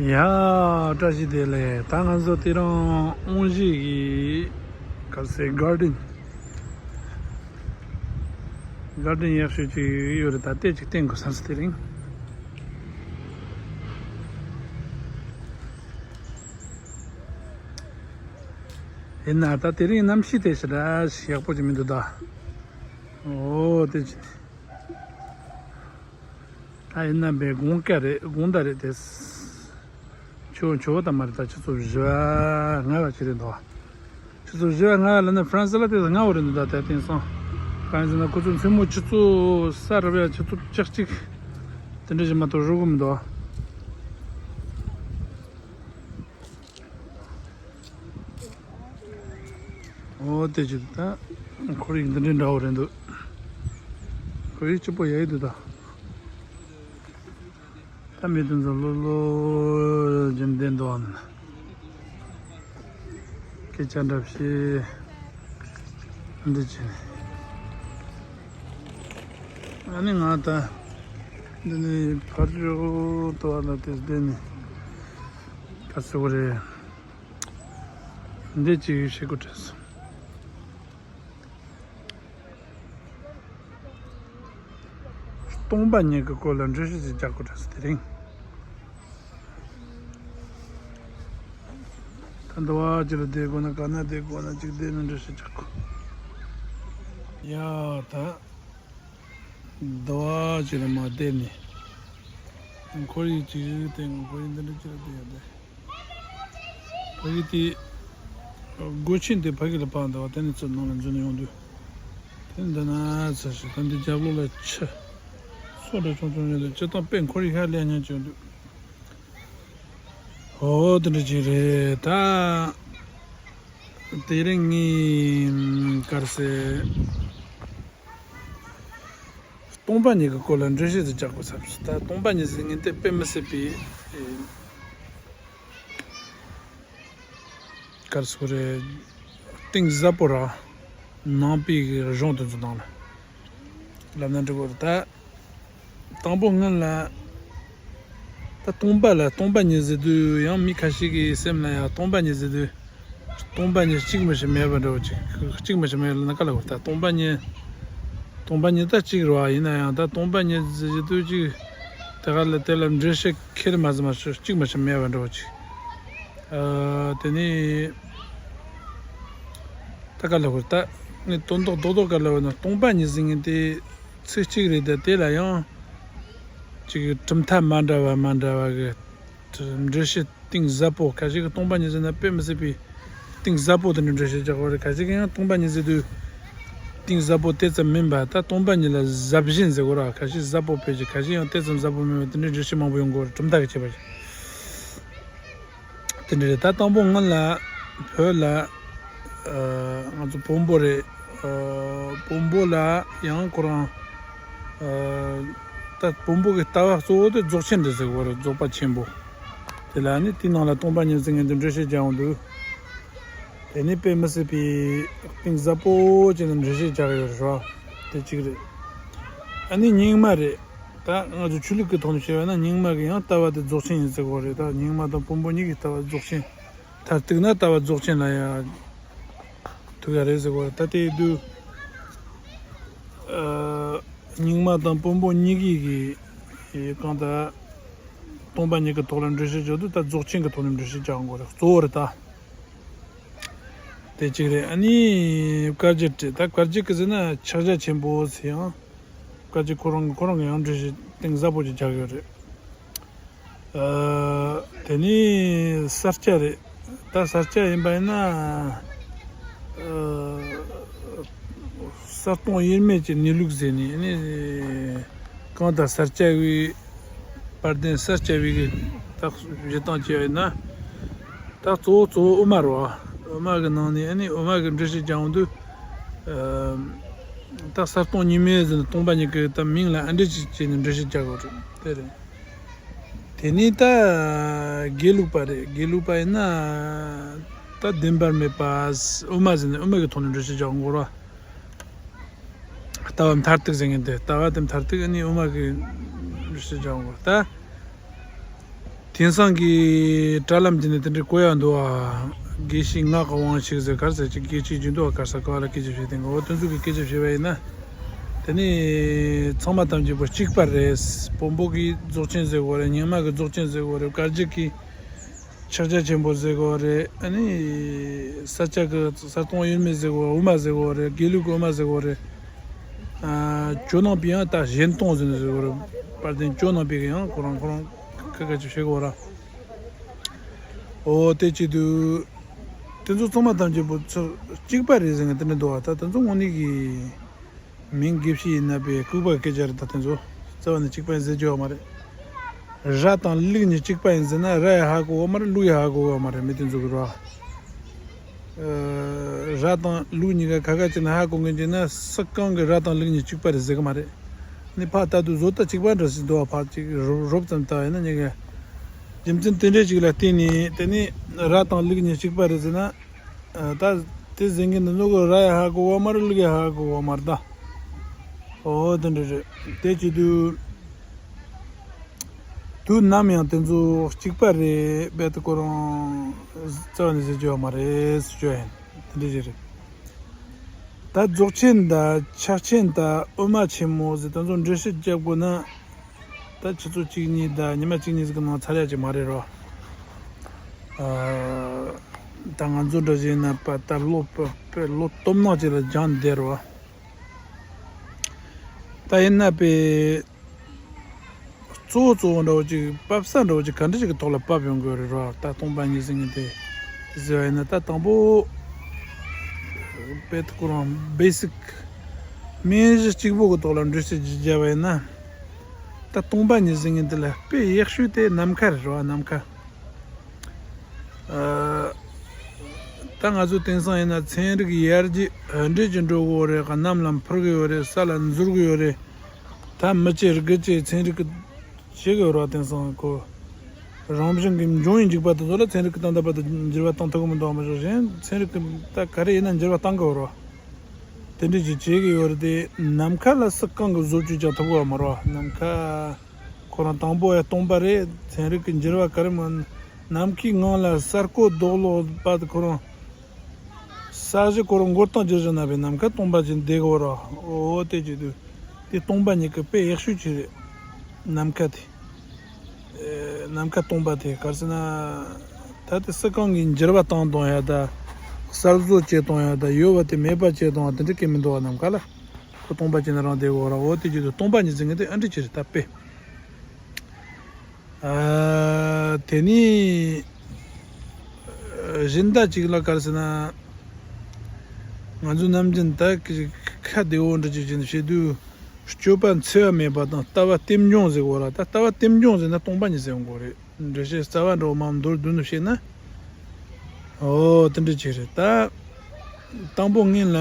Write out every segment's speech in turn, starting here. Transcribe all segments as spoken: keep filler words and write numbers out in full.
ཡ། བཀྲ་ཤིས་བདེ་ལེགས། ད་ང་ཚོ་དེ་རིང་དབང་གཞིས་ཀྱི་ག་རེ་ཟེར། གར་ཌེན། གར་ཌེན་ཡག་ཤོས་ཅིག་ཡོད་རེད། ད་དེ་ཅིག་བསྟན་དགོས་བསམ་སོང་དེ་རིང་། ཡིན་ན་ད་དེ་རིང་གནམ་གཤིས་དེ་ཞེ་དྲག་ཡག་པོ་ཅིག་མི་འདུག་ད། འོ་དེ་ཅིག་ད་ཡིན་ན་བས་དགོང་ཀ་རེད། དགོང་ཟླ་རེད་དེ། ཆུ་ཆུ་བོ་དང་མ་རེད། ད་ཆུ་ཚོད་བཞི་པ་ལྔ་པ་ཅིག་རེད་འདུག་ཆུ་ཚོད་བཞི་པ་ལྔ་པ་ལ་ནི་ཧྥ་རན་སི་ལ་དེ་སྔ་བོ་རེད་འདུག་ད་དེ་དེང་སང་། གང་ཡིན་ཟེར་ན་ཁོ་ཚོ་མཚན་མོ་ཆུ་ཚོད་ས་རུབ་ཡ་ཆུ་ཚོད་བཅུ་གཅིག་དེ་འདྲ་ཞིག་མ་གཏོགས་རུབ་གི་མི་འདུག་འོ་དེ་ཅིག་ད་ཁོར་ཡུག་འདི་འདྲའི་འདྲ་བོ་རེད་འདུག་ཁོར་ཡུག་སྐྱིད་པོ་ཡག་ཡོད་འདུག་ད། ད་མི་དེ་ཚོ་ལོ་ལོ་རྒྱུན་ལྡན་འདུག་ཨ། སྐད་ཆ་འདྲ་བཤད་འདི་བྱས་ནས། ཨ་ནི་ང་ད་འདི་ནས་ཕར་ཕྱོགས་དུ་བ་ལ་དེ་བསྡད་ནས་ག་ཚོད་རེད། འདི་ཅིག་བཤད་དགོས་དྲན་སོང་། སྟོང་པ་ཉིད་ཀྱི་སྐོར་ལ་འགྲེལ་བཤད་ཅིག་རྒྱག་དགོས་དྲན་སོང་དེ་རིང་། ད་འདི་བ་ཅིག་ལ་བསྡད་དགོས་ན། ག་ན་བསྡད་དགོས་ན་ཅིག་བསྡད་ནས་འགྲེལ་བཤད་རྒྱག་དགོས། ཡ་ད། འདི་བ་ཅིག་ལ་མ་བསྡད་ནས། ཁོར་ཡུག་ཅིག་སྟེང་ཁོར་ཡུག་འདི་འདྲ་ཅིག་ལ་བསྡད་ཡོད་དེ། ཕ་གི་དེ། སྒོ་ཆེན་དེ་ཕ་གི་ལ་ཕར་འདི་བ་དེ་ནས་ཚུར་ནང་ལ་འཛུལ་ནས་ཡོང་དུས། དེ་འདི་ན་ཚ་ཞིག་ད་འདི་རྒྱབ་ལོགས་ལ་ཆུ། སོ་འདྲ་ཆུང་ཆུང་ཡོད་དུས་སྤྱིར་བཏང་དཔེ་ཁོར་ཡུག་ཧ་ལས་ཉག་ཅིག་ཡོང་དུས། ཨོ་དེ་འདྲ་ཅིག་རེད་ད། དེ་རིང་ངས་ག་རེ་ཟེར། སྟོང་པ་ཉིད་ཀྱི་སྐོར་ལ་འགྲེལ་བཤད་ཅིག་རྒྱག་དགོས་བསམ་སོང་། ད་སྟོང་པ་ཉིད་ཟེར་མཁན་དེ་དཔེ་མི་སྲིད་པའི་ག་རེ་ཟེར་དགོས་རེད། གཏིང་ཟབ་པོ་ར། ནང་པའི་གི་གཞུང་དེ་ཚོ་ནང་ལ་ལབ་ན་འགྲིག་གི་རེད་ད། དང་པོ་སྔོན་ལ། ད་སྟོང་པ་ལ་སྟོང་པ་ཉིད་ཟེར་དུས་ཡང་མི་ཁ་ཤས་ཀྱི་སེམས་ལ་ཡང་སྟོང་པ་ཉིད་ཟེར་དུས། སྟོང་པ་ཉིད་གཅིག་མི་ཤེས་མེད་པ་འདྲ་བོ་ཅིག་གཅིག་མི་ཤེས་མེད་ལ་ན་ག་ལ་བར་ད་སྟོང་པ་ཉིད། སྟོང་པ་ཉིད་ད་གཅིག་རེད་བ། ཡིན་ན་ཡང་ད་སྟོང་པ་ཉིད་ཟེར་དུས་ཅིག་དེ་ག་ལ་དེ་ལ་འགྲེལ་བཤད་ཁྱེར་མ་ཟིན་མ་ཤོད་གཅིག་མི་ཤེས་མེད་པ་འདྲ་བོ་ཅིག་ཨ། དེ་ནས་ད་ག་ལ་བར་ད་ངས་དོན་དག་རྡོག་རྡོག་ག་ལ་བར་ན་སྟོང་པ་ཉིད་ཟེར་མཁན་དེ་ཚིག་གཅིག་རེད། ད་དེ་ལ་ཡང་ཅིག་གྲུབ་མཐའ་མ་འདྲ་བ་མ་འདྲ་བ་གི་འགྲེལ་བཤད་གཏིང་ཟབ་པོ། ཁ་ཤས་ཀྱིས་སྟོང་པ་ཉིད་ཟེར་ན་དཔེ་མི་སྲིད་པའི་གཏིང་ཟབ་པོ་དེ་འདྲ་འགྲེལ་བཤད་རྒྱག་པ་རེད། ཁ་ཤས་ཀྱིས་ཡང་སྟོང་པ་ཉིད་ཟེར་དུས་གཏིང་ཟབ་པོ་དེ་ཙམ་མིན་པ། ད་སྟོང་པ་ཉིད་ལ་ཟབ་ཞེན་ཟེར་གོ་ར། ཁ་ཤས་ཟབ་པོ་ཕལ་ཆེར། ཁ་ཤས་ཡང་དེ་ཙམ་ཟབ་པོ་མིན་པ། དེ་འདྲའི་འགྲེལ་བཤད་མང་པོ་ཡོང་གི་ཡོད་རེད། གྲུབ་མཐའ་གི་ཁྱད་པར་གྱིས། དེ་འདྲ་རེད། ད་དང་པོ་སྔོན་ལ་བོད་ལ་ཨ། ང་ཚོ་བོན་པོ་རེད། ཨ། བོན་པོ་ལ་ཡང་ཁོ་རང་ཨ། ད་བོན་པོ་གི་ལྟ་བ་གཙོ་བོ་དེ་རྫོགས་ཆེན་རེད་ཟེར་གོ་རེད། རྫོགས་པ་ཆེན་པོ། དེ་ལ་ནི་དེའི་ནང་ལ་སྟོང་པ་ཉིད་ཟེར་མཁན་དེ་འགྲེལ་བཤད་རྒྱག་ཡོང་དུས། དེ་ནི་དཔེ་མི་སྲིད་པའི་གཏིང་ཟབ་པོ་ཅིག་ནས་འགྲེལ་བཤད་རྒྱག་ཡོད་རེད་བ། དེ་གཅིག་རེད། ཨ་ནི་རྙིང་མ་རེད། ད་ང་ཚོ་ཆོས་ལུགས་ཀྱི་ཐོག་ནས་བཤད་པ་ན་རྙིང་མ་གི་ཡང་ལྟ་བ་དེ་རྫོགས་ཆེན་ཡིན་ཟེར་གོ་རེད། ད་རྙིང་མ་དང་བོན་པོ་གཉིས་ཀྱི་ལྟ་བ་རྫོགས་ཆེན། མཐར་ཐུག་ན་ལྟ་བ་རྫོགས་ཆེན་ལ་ཡང་ཐུག་ཡ་རེད་ཟེར་གོ་རེད། ད་དེ་དུས་ཨ། རྙིང་མ་དང་བོན་པོ་གཉིས་ཀྱིས་གི་གང་ལྟར་སྟོང་པ་ཉིད་ཀྱི་ཐོག་ལ་འགྲེལ་བཤད་རྒྱག་དུས་ད་རྫོགས་ཆེན་གྱི་ཐོག་ནས་འགྲེལ་བཤད་རྒྱག་དགོས་རེད། གཙོ་བོ་རེད་ད། དེ་གཅིག་རེད། ཨ་ནི་བཀའ་བརྒྱུད་རེད། ད་བཀའ་བརྒྱུད་ཀྱི་ཟེར་ན་ཕྱག་རྒྱ་ཆེན་པོ་ཟེར་ཡང་། བཀའ་བརྒྱུད་ཁོ་རང་གི་ཁོ་རང་གི་ཡང་འགྲེལ་བཤད་གཏིང་ཟབ་པོ་ཅིག་རྒྱག་ཡོད་རེད། ཨ། དེ་ནས་ས་སྐྱ་རེད། ད་ས་སྐྱ་ཡིན་པ་ཡིན་ན། ཨ། གསལ་སྟོང་དབྱེར་མེད་ཀྱི་གནས་ལུགས་ཟེར་ནས་ནི། གང་ལྟར་ས་སྐྱ་པའི་དཔལ་ལྡན་ས་སྐྱ་པའི་གི་ད་བཞེད་སྟངས་བྱས་པ་ཡིན་ན། ད་གཙོ་བོ་གཙོ་བོ་དབུ་མ་རེད་བ། དབུ་མ་གི་ནང་ནས་ཨ་ནི་དབུ་མ་གི་འགྲེལ་བཤད་རྒྱག་ཡོང་དུས། ཨ། ད་གསལ་སྟོང་གཉིས་མེད་ཟེར་ནས་སྟོང་པ་ཉིད་ཀྱི་ད་མིང་ལ་ཨ་འགྲེལ་ཅིག་བྱས་ནས་འགྲེལ་བཤད་རྒྱག་དགོས་རེད། དེ་རེད། དེ་ནས་ད་དགེ་ལུགས་པ་རེད། དགེ་ལུགས་པ་ཡིན་ན་ད་བདེན་པར་མེད་པ། དབུ་མ་ཟེར་ནས་དབུ་མ་གི་ཐོག་ནས་འགྲེལ་བཤད་རྒྱག་དགོས་རེད། ལྟ་བ་མཐར་ཐུག་ཟེར་མཁན་དེ། ལྟ་བ་དེ་མཐར་ཐུག་ཨ་ནི་དབུ་མ་གི་འགྲེལ་བཤད་རྒྱག་དགོས་རེད་ད། དེང་སང་གི་དྲ་ལམ་གྱི་ནི་དེ་འདྲའི་གོ་ཡག་འདུག་ཨ། དགེ་བཤེས་ངག་གི་དབང་ཕྱུག་ཟེར་གར་ཟེར་ཅིག་དགེ་བཤེས་ཀྱི་འདུག་ཨ། གར་ས་ག་བ་ལ་སྐད་ཆ་བཤད་དེ་འོ་དེ་ཚོ་གི་སྐད་ཆ་བཤད་པ་ཡིན་ན། དེ་ནི་ཚང་མ་ཐམས་ཅད་པོ་གཅིག་པ་རེད། བོན་པོ་གི་རྫོགས་ཆེན་ཟེར་གོ་རེད། རྙིང་མ་གི་རྫོགས་ཆེན་ཟེར་གོ་རེད། བཀའ་བརྒྱུད་ཀྱི་ཕྱག་རྒྱ་ཆེན་པོ་ཟེར་གོ་རེད། ཨ་ནི་ས་སྐྱ་གི་ས་སྟོང་ཡོད་མེད་ཟེར་གོ་རེད། དབུ་མ་ཟེར་གོ་རེད། དགེ་ལུགས་ཀྱི་དབུ་མ་ཟེར་གོ་རེད། ཨ་ཇོ་ནང་པའི་ཡང་ད་གཞན་སྟོང་ཟེར་ནས་ཟེར་གོ་རེད། དཔལ་ལྡན་ཇོ་ནང་པའི་གི་ཡང་ཁོ་རང་ཁོ་རང་ཁ་ཁ་ཅིག་བཤད་གོ་ར། འོ་དེ་བྱེད་དུས་དེ་ཚོ་ཚང་མ་ཐམས་ཅད་པོ་ཚུར་གཅིག་པ་རེད་ཟེར་ནས་དེ་འདྲ་འདུག་བ། ད་དེ་ཚོ་དངོས་གནས་ཀྱི་མིང་དགེ་བཤེས་ཡིན་ན་པའི་ལྐུགས་པ་སྐད་ཆ་རེད། ད་དེ་ཚོ་རྩ་བ་ནས་གཅིག་པ་ཡིན་ཟེར་རྒྱུ་ཡོད་མ་རེད། ར་དང་ལུག་གཉིས་གཅིག་པ་ཡིན་ཟེར་ན་ར་ཡ་ཧ་གོ་བ་མ་རེད། ལུག་ཡ་ཧ་གོ་བ་མ་རེད། མི་དེ་ཚོ་གི་ར། ར་དང་ལུག་གཉིས་ཀ་ཁ་ཁ་བྱས་ན་ཧ་གོ་མཁན་ཅིག་ན་སུ་གང་གི་ར་དང་ལུག་གཉིས་གཅིག་པ་རེད་ཟེར་གི་མ་རེད། ནི་ཕ་ད་དུ་བཟོ་ལྟ་གཅིག་པ་འདྲ་ཞིག་འདུག་བ། ཕ་གཅིག་རོབ་རོབ་ཙམ་ལྟ་ཡིན་ན་གཉིས་ཀ་རྒྱུ་མཚན་དེ་འདྲ་ཞིག་ལ་བརྟེན་ནས་དེ་ནི་ར་དང་ལུག་གཉིས་གཅིག་པ་རེད་ཟེར་ན། ད་དེ་ཟེར་མཁན་འདི་ནོ་གི་ར་ཡ་ཧ་གོ་བ་མ་རེད། ལུག་ཡ་ཧ་གོ་བ་མ་རེད་ད། འོ་དེ་འདྲ་རེད། དེ་བྱེད་དུས། དུས་ནམ་ཡང་དེ་ཚོ་གཅིག་པ་རེད་པས། དེ་ཁོ་རང་རྩ་བ་ནས་ཟེར་རྒྱུ་ཡོད་མ་རེད་ཟེར་རྒྱུ་ཡིན། དེ་འདྲ་ཞིག་རེད། ད་རྫོགས་ཆེན་དང་ཕྱག་ཆེན་དང་དབུ་མ་ཆེན་མོ་ཟེར་དེ་ཚོ་འགྲེལ་བཤད་རྒྱབ་དགོས་ན། ད་ཆུ་ཚོད་གཅིག་གཉིས་དང་ཉི་མ་གཅིག་གཉིས་ཟིག་གི་ནང་ཚར་ཡག་ཅིག་མ་རེད་རོ། ཨ། ད་ང་ཚོ་འདྲ་ཞིག་ཡིན་ན་པ་ད་ལོ་པ་པ་ལོ་སྟོང་ནག་ཅིག་ལ་སྦྱངས་བསྡད་རོ། ད་ཡིན་ན་པའི་གཙོ་བོ་གཙོ་བོ་འདྲ་བོ་ཅིག་བབས་ས་འདྲ་བོ་ཅིག་ག་འདྲ་ཅིག་གི་ཐོག་ལ་བབས་ཡོང་དགོས་རེད་རོ། ད་སྟོང་པ་ཉིད་ཟེར་མཁན་དེ་ཟེར་བ་ཡིན་ན། ད་དང་པོ་པའི་ཐུགས་ཁོ་རང་བེ་སིག་སྨན་གཞི་གཅིག་པོ་གི་ཐོག་ལ་འགྲེལ་བཤད་ཅིག་བརྒྱབ་པ་ཡིན་ན། ད་སྟོང་པ་ཉིད་ཟེར་མཁན་དེ་ལ་དཔེ་ཡག་ཤོས་དེ་ནམ་མཁའ་རེད་རོ། ནམ་མཁའ། ཨ། ད་ང་ཚོ་དེང་སང་ཡིན་ན་ཚན་རིག་ཡར་རྒྱས་འགྲིག་གི་འགྲོ་གི་ཡོད་རེད། གནམ་ལ་འཕུར་གི་ཡོད་རེད། ས་ལ་འཛུལ་གི་ཡོད་རེད། ད་མི་བྱེད་དགུ་བྱེད་ཚན་རིག་གི་བྱེད་གི་ཡོད་རེད་བ། དེང་སང་ཁོ་རང་བཞིན་གྱི་འབྱུང་བའི་འཇིགས་པ་དེ་ཚོ་ལ་ཚན་རིག་གི་ད་ལྟ་བར་དུ་འགྱུར་བ་བཏང་ཐུབ་གི་མི་འདུག་བ། མ་གཞི་གཞན་ཚན་རིག་གི་ད་ག་རེ་ཡིན་ན་འགྱུར་བ་བཏང་གི་ཡོད་རེད་བ། དེ་འདྲ་ཞིག་བྱེད་གི་ཡོད་རེད་དེ། ནམ་མཁའ་ལ་སུ་གང་གི་བཟོ་བཅོས་རྒྱག་ཐུབ་གི་ཡོད་མ་རེད་བ། ནམ་མཁའ། ཁོ་རང་དང་པོ་ཡང་སྟོང་པ་རེད། ཚན་རིག་གི་འགྱུར་བ་ག་རེ་མིན། ནམ་མཁའི་ངང་ལ་གསར་བཀོད་རྡོ་སློག་པ་དེ་ཁོ་རང་ས་གཞི་ཁོ་རང་མགོ་རྟིང་བརྗེ་བཞག་ན་བས་ནམ་མཁའ་སྟོང་པ་ཅིག་བསྡད་དགོས་ར། འོ་དེ་བྱེད་དུས་དེ་སྟོང་པ་ཉིད་ཀྱི་དཔེ་ཡག་ཤོས་ཅིག་རེད། ནམ་མཁའ་དེ། ཨེ། ནམ་མཁའ་སྟོང་པ་དེ་ག་རེ་ཟེར་ན། ད་དེ་སུ་གང་གིས་འགྱུར་བ་བཏང་གཏོང་ཡ་ད། གསར་བཟོ་བྱེད་གཏོང་ཡ་ད། ཡོད་པ་དེ་མེད་པ་བྱེད་གཏོང་ཡ་དེ་འདྲ་གི་མི་འདུག་བ། ནམ་མཁའ་ལ། ཁོ་སྟོང་པ་ཅན་རང་བསྡད་ཡོད་ར། འོ་དེ་བྱེད་དུས་སྟོང་པ་ཉིད་ཟེར་མཁན་དེ་ཨ་འདྲ་ཅིག་རེད་ད་དཔེ། ཨ། དེ་ནི་གཞན་དག་ཅིག་ལ་ག་རེ་ཟེར་ན། ང་ཚོ་ནམ་རྒྱུན་ད་ཁ་བདེ་བོ་འདྲ་ཅིག་བྱས་ནས་བཤད་དུས། སྤྱོད་པ་འཚེ་བ་མེད་པ་དང་ལྟ་བ་རྟེན་འབྱུང་ཟེར་གོ་ར། ད་ལྟ་བ་རྟེན་འབྱུང་ཟེར་ན་སྟོང་པ་ཉིད་ཟེར་དགོས་རེད། འགྲེལ་བཤད་རྩ་བ་འདྲ་བོ་མང་མདོར་བསྡུས་ནས་བཤད་ན། འོ་དེ་འདྲ་ཅིག་རེད་ད། དང་པོ་ངེད་ལ་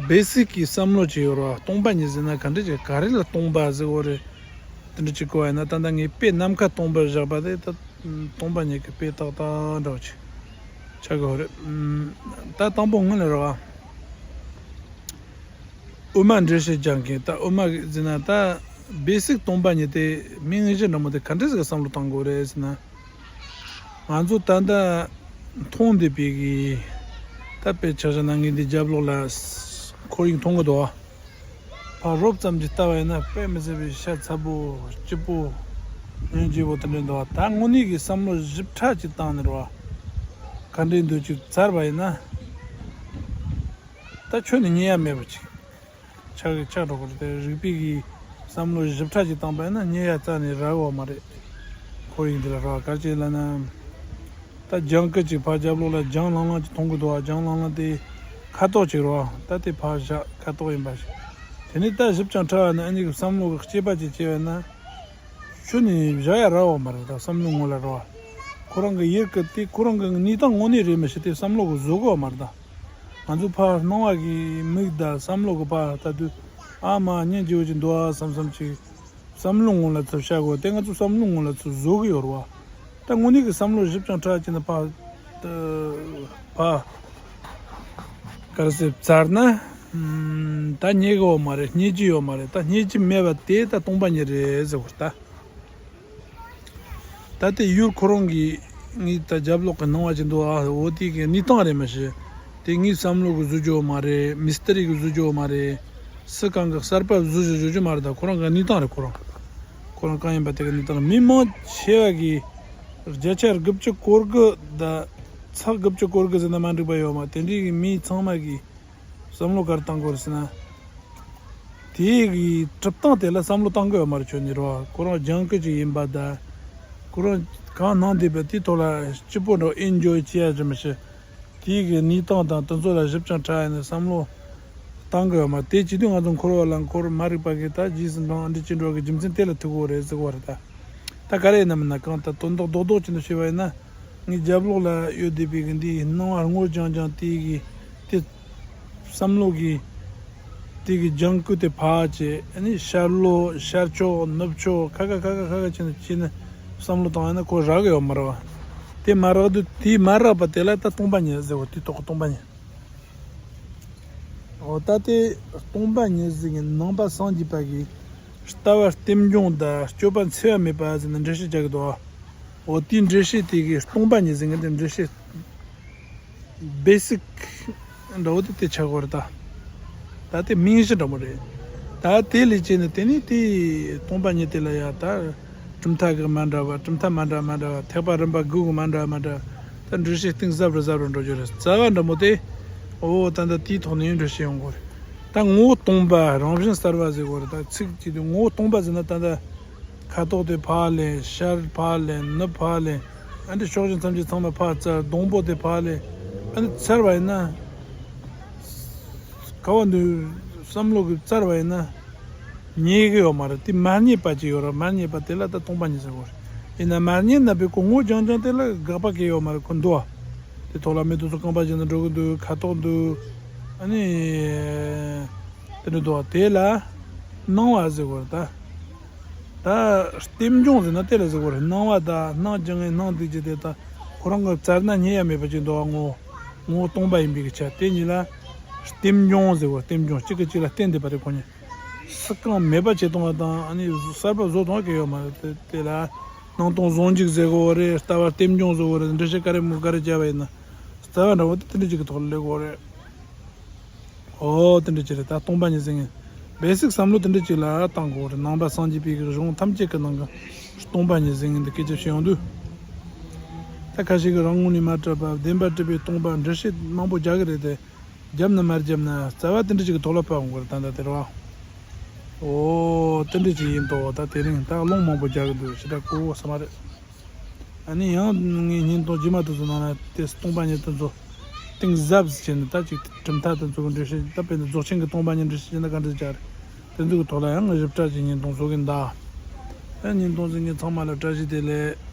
བེ་སིག་གི་བསམ་བློ་ཅིག་ཡོད་ར། སྟོང་པ་ཉིད་ཟེར་ན་ག་འདྲ་ཅིག་ག་རེ་ལ་སྟོང་པ་ཟེར་གོ་རེད། དེ་འདྲ་ཅིག་གོ་བ་ཡིན་ན་ད་ལྟ་ངས་དཔེ་ནམ་མཁའ་སྟོང་པར་བཞག་པ་དེ་ད་སྟོང་པ་ཉིད་ཀྱི་དཔེ་ཏག་ཏག་འདྲ་བོ་ཅིག་ཆགས་ཀྱི་ཡོད་རེད། ད་དང་པོ་ངེད་ལ་ར། དབུ་མ་འགྲེལ་བཤད་རྒྱག་མཁན། ད་དབུ་མ་ཟེར་ན་ད་བེ་སིག་སྟོང་པ་ཉིད་དེ་སྨན་གཞི་འདྲ་མོ་དེ་ག་འདྲ་ཟིག་བསམ་བློ་བཏང་དགོས་རེད་ཟེར་ན། ང་ཚོ་ད་ལྟ་མཐོང་བསྡད་པའི་གི་ད་དཔེ་ཆ་བཞག་ན་ངས་འདི་རྒྱབ་ལོགས་ལ་ཁོར་ཡུག་མཐོང་གི་འདུག་བ། ཕར་རོབ་ཙམ་གྱིས་ལྟ་བ་ཡིན་ན་དཔེ་མི་སྲིད་པའི་ཤ་ཚ་པོ་སྐྱིད་པོ་སྙིང་རྗེ་པོ་དེ་འདྲ་འདུག་བ། ད་དངོས་གནས་ཀྱི་བསམ་བློ་ཞིབ་ཕྲ་ཅིག་བཏང་ནས་རོ། ག་འདྲའི་འདུག་ཅིག་བཙལ་བ་ཡིན་ན། ད་ཁྱོན་ནས་རྙེད་ཡ་མེད་པ་ཅིག་ཆགས་ཆགས་འགྲོ་གི་རེད་དེ། རིག་པའི་གི་བསམ་བློ་ཞིབ་ཕྲ་ཅིག་བཏང་པ་ཡིན་ན་རྙེད་ཡ་རྩ་ནས་རག་གི་ཡོད་མ་རེད། ཁོར་ཡུག་འདི་ལ་རག་ག་ཅེ་ལབ་ན། ད་ལྗང་ཁུ་ཅིག་ཕར་རྒྱབ་ལོགས་ལ་ལྗང་ལང་ལང་ཅིག་མཐོང་གི་འདུག་བ། ལྗང་ལང་ལང་དེ་ཁ་དོག་ཅིག་རེད་བ། ད་དེ་ཕར་བཞག་ཁ་དོག་ཡིན་པ་ཞིག་དེ་ནས་ད་ཞིབ་ཅིང་ཕྲ་བ་ནི་ཨ་ནི་གི་བསམ་བློ་གི་དཔྱད་པ་ཅིག་བྱས་པ་ན། ཁྱོན་ནས་བཞག་ཡ་རག་ཡོད་མ་རེད། ད་བསམ་བློ་ངོ་ལ་རེད་བ། ཁོ་རང་གི་ཡུལ་གི་དེ་ཁོ་རང་གི་གནས་སྟངས་དངོས་གནས་རེད་མི་ཤེས་ཏེ་བསམ་བློ་གི་བཟོ་གི་ཡོད་མ་རེད་ད། ང་ཚོ་ཕར་སྣང་བ་གི་མིག་དང་བསམ་བློ་གི་ཕར་ལྟ་དུས་ཨ་མ་སྙིང་རྗེ་བོ་ཅིག་འདུག་ཨ་བསམ་བསམ་ཅིག་བསམ་བློ་ངོ་ལ་ཚུར་བཞག་དགོས་དེ་ང་ཚོ་བསམ་བློ་ངོ་ལ་ཚུར་བཟོ་གི་ཡོད་རེད་བ། ད་དངོས་གནས་ཀྱི་བསམ་བློ་ཞིབ་ཅིང་ཕྲ་བྱས་ནས་ཕར་ཕར་ག་རེ་ཟེར་བཙལ་ན་ད་རྙེད་གི་ཡོད་མ་རེད། རྙེད་རྒྱུ་ཡོད་མ་རེད། ད་རྙེད་རྒྱུ་མེད་པ་དེ་ད་སྟོང་པ་ཉིད་རེད་ཟེར་བ་ད། ད་ ད་དེ་ཡུལ་ཁོ་རང་གི་ངའི་ད་རྒྱབ་ལོགས་ཀྱི་སྣང་བ་ཅིག་འདུག་ཨ། འོ་དེ་གི་གནས་སྟངས་རེད་མ་གཞི། དེ་ངའི་བསམ་བློ་གི་བཟོ་རྒྱུ་མ་རེད། མི་སྟེར་གི་བཟོ་རྒྱུ་མ་རེད། སུ་གང་གི་གསར་པ་བཟོ་རྒྱུ་བཟོ་རྒྱུ་མ་རེད། ད་ཁོ་རང་གི་གནས་སྟངས་རེད། ཁོ་རང་ཁོ་རང་གང་ཡིན་པ་དེ་གི་གནས་སྟངས་རེད། མི་མང་ཆེ་བ་གི་བརྒྱ་ཆ་དགུ་བཅུ་གོ་དགུ་ད་ཚེག་དགུ་བཅུ་གོ་དགུ་ཟེར་ན་མ་འགྲིག་པ་ཡོད་མ། དེ་འདྲའི་གི་མི་ཚང་མ་གི་བསམ་བློ་ག་རེ་བཏང་དགོས་རེད་ཟེར་ན། དེའི་གི་གྲུབ་སྟངས་དེ་ལ་བསམ་བློ་བཏང་གི་ཡོད་མ་རེད། ཁྱོད་ནི་རོ། ཁོ་རང་ལྗང་ཁུ་ཅིག་ཡིན་པ་དང་། ཁོ་རང་གང་གནང་བསྡད་པ་དེའི་ཐོག་ལ་སྐྱིད་པོ་འདྲ་ཨེན་ཇོའི་བྱེད་ཡ་ཅིག་མི་ཤེས། དེའི་གི་གནས་སྟངས་དང་དེ་ཚོ་ལ་ཞིབ་ཅིང་ཕྲ་ཡིན་ན་བསམ་བློ་བཏང་གི་ཡོད་མ་རེད། དེ་བྱེད་དུས་ང་ཚོ་འཁོར་བ་ལ་འཁོར་མ་རིག་པ་གི་ད་རྗེས་སུ་འབྲང་འདི་ཅི་འགྲོ་གི་རྒྱུ་མཚན་དེ་ལ་ཐུག་གི་རེད་ཟེར་གི་རེད་ད། ད་ག་རེ་ཡིན་ན་མིན་ན་གང་ལྟར་དོན་དག་རྡོག་རྡོག་ཅིག་འདི་བཤད་པ་ཡིན་ན། ངའི་རྒྱབ་ལོགས་ལ་ཡོད་བསྡད་པའི་གི་འདིའི་སྣང་བ་སྔོ་ལྗང་ལྗང་དེའི་གི་དེ་བསམ་བློ་གི་དེ་གི་ལྗང་ཁུ་དེ་ཕར་བྱས། ཨ་ནི་ཤར་ལྷོ་ཤར་ཕྱོགས་ནུབ་ཕྱོགས་ཁ་ཁ་ཁ་ཁ་ཁ་ཁ་བྱས་ནས་བྱས་ནས་བསམ་བློ་བཏང་ཡིན་ན་ཁོ་རག་གི་ཡོད་མ་རེད་བ། དེ་མ་རག་དུས་དེ་མ་རག་པ་དེ་ལ་ད་སྟོང་པ་ཉིད་ཟེར་བ། དེ་ཐོག་གི་སྟོང་པ་ཉིད། འོ་ད་དེ་སྟོང་པ་ཉིད་ཟེར་གི་ནང་པ་སངས་རྒྱས་པ་གི་ལྟ་བ་རྟེན་འབྱུང་དང་སྤྱོད་པ་འཚེ་བ་མེད་པ་ཟེར་ནས་འགྲེལ་བཤད་རྒྱག་གི་འདུག་འོ་དེའི་འགྲེལ་བཤད་དེ་གི་སྟོང་པ་ཉིད་ཟེར་གི་དེ་འགྲེལ་བཤད་བེ་སིག་འདྲ་བོ་དེ་དེ་ཆགས་ཀྱི་ཡོད་རེད་ད། ད་དེ་རྨང་གཞི་འདྲ་མོ་རེད། ད་དེ་ལས་བྱས་ནས་དེ་ནས་དེ་སྟོང་པ་ཉིད་དེ་ལ་ཡ་ད། གྲུབ་མཐའ་གི་མ་འདྲ་བ། གྲུབ་མཐའ་མ་འདྲ་མ་འདྲ་བ། ཐེག་པ་རིམ་པ་དགུ་གི་མ་འདྲ་མ་འདྲ། ད་འགྲེལ་བཤད་གཏིང་ཟབ་རུ་ཟབ་རུ་འགྲོ་རྒྱུ་རེད། རྩ་བ་འདྲ་མོ་དེ། འོ་ད་ད་དེའི་ཐོག་ནས་འགྲེལ་བཤད་ཡོང་དགོས་རེད། ད་ངོ་བོ་སྟོང་པ་རང་བཞིན་གསལ་བ་ཟེར་དགོས་རེད། ད་ཚིག་གཅིག་དེ་ངོ་བོ་སྟོང་པ་ཟེར་ན་ད་ད། ཁ་དོག་དེ་ཕར་ལེན། ཤར་ཕར་ལེན། ནུབ་ཕར་ལེན། ཨ་འདི་ཕྱོགས་བཞི་མཚམས་བཞི་ཚང་མ་ཕར་བཙལ། སྡོང་པོ་དེ་ཕར་ལེན། ཨ་འདི་འཚར་བ་ཡིན་ན། ག་བ་འདི་བསམ་བློ་གི་བཙལ་བ་ཡིན་ན། རྙེད་གི་ཡོད་མ་རེད། དེ་མ་རྙེད་པ་ཅིག་ཡོད་རེད། མ་རྙེད་པ་དེ་ལ་ད་སྟོང་པ་ཉིད་ཟེར་གོ་རེད། ཡིན་ན་མ་རྙེད་ན་བས་ཁོ་སྔོ་ལྗང་ལྗང་དེ་ལ་དགག་པ་གང་ཡང་ཡོད་མ་རེད། ཁོ་འདུག་ཨ། དེ་ཐོག་ལ་མི་དེ་ཚོ་རྐང་པ་བཞི་ནས་འགྲོ་གི་འདུག་ཁ་དོག་འདུག་ཨ་ནི་དེ་འདྲ་འདུག་ཨ། དེ་ལ་སྣང་བ་ཟེར་གོ་རེད་ད། ད་རྟེན་འབྱུང་ཟེར་ན་དེ་ལ་ཟེར་གོ་རེད། སྣང་བ་དང་སྣང་བགྱི་ངེས་སྣང་འདུས་བགྱི་དེ་ད་ཁོ་རང་གི་བཙལ་ན་རྙེད་ཡ་མེད་པ་ཅིག་འདུག་ཨ། ངོ་བོ་ངོ་བོ་སྟོང་པ་ཡིན་པའི་གི་ཆ་དེ་ཉིད་ལ་རྟེན་འབྱུང་ཟེར་གོ། རྟེན་འབྱུང་གཅིག་གིས་གཅིག་ལ་བརྟེན་བསྡད་པ་རེད་ཁོ་གཉིས། སུ་གང་མེད་པ་བྱེད་གཏོང་བ་དང་ཨ་ནི་གསར་པ་བཟོ་གཏོང་བ་གང་ཡོད་མ་རེད། དེ་དེ་ལ་སྣང་སྟོང་ཟུང་འཇུག་ཟེར་གོ་རེད། ལྟ་བ་རྟེན་འབྱུང་ཟེར་གོ་རེད། འགྲེལ་བཤད་ག་རེ་མོ་ག་རེ་བྱས་པ་ཡིན་ན་རྩ་བ་འདྲ་བོ་དེ་དེ་འདྲ་ཅིག་གི་ཐོག་ལ་སླེབས་གོ་རེད། ཨོ་དེ་འདྲ་ཅིག་རེད། ད་སྟོང་པ་ཉིད་ཟེར་མཁན་བེ་སིག་བསམ་བློ་དེ་འདྲ་ཅིག་ལ་བཏང་དགོས་རེད། ནང་པ་སངས་རྒྱས་པའི་གི་གཞུང་ཐམས་ཅད་ཀྱི་ནང་གི་སྟོང་པ་ཉིད་ཟེར་མཁན་འདི་སྐད་ཆ་བཤད་ཡོང་དུས། ད་ཁ་ཤས་ཀྱིས་རང་ངོས་ནས་མ་གྲུབ་པ། བདེན་པར་གྲུབ་པའི་སྟོང་པ་འགྲེལ་བཤད་མང་པོ་རྒྱག་གི་རེད་དེ། བརྒྱབ་ན་མ་བརྒྱབ་ན་རྩ་བ་དེ་འདྲ་ཅིག་གི་ཐོག་ལ་ཕབ་ཡོང་དགོས་རེད། ད་ལྟ་དེ་རེད་བ། ཨོ་དེ་འདྲ་ཅིག་ཡིན་དོ། ད་དེ་རིང་ད་སློང་མང་པོ་རྒྱག་གི་འདུག་ཞེ་དྲག་གོ་བསམ་པ་རེད། ཨ་ནི་ཡང་ངའི་བརྙན་ཐུང་རྗེས་མ་དེ་ཚོ་ནང་ན་དེ་སྟོང་པ་ཉིད་དེ་ཚོ་གཏིང་ཟབ་ཟེར་ནས་ད་ཅིག་གྲུབ་མཐའ་དེ་ཚོ་གི་འགྲེལ་བཤད། ད་དཔེར་ན་རྫོགས་ཆེན་གྱི་སྟོང་པ་ཉིད་འགྲེལ་བཤད་བྱས་ན་ག་འདྲ་ཅིག་རེད། དེ་ཚོ་གི་ཐོག་ལ་ཡང་ཞིབ་ཕྲ་ཅིག་བརྙན་ཐུང་བཟོ་གི་འདུག་ཨ་བརྙན་ཐུང་གཟིགས་མཁན་ཚང་མ་ལ་བཀྲ་ཤིས་བདེ་ལེགས།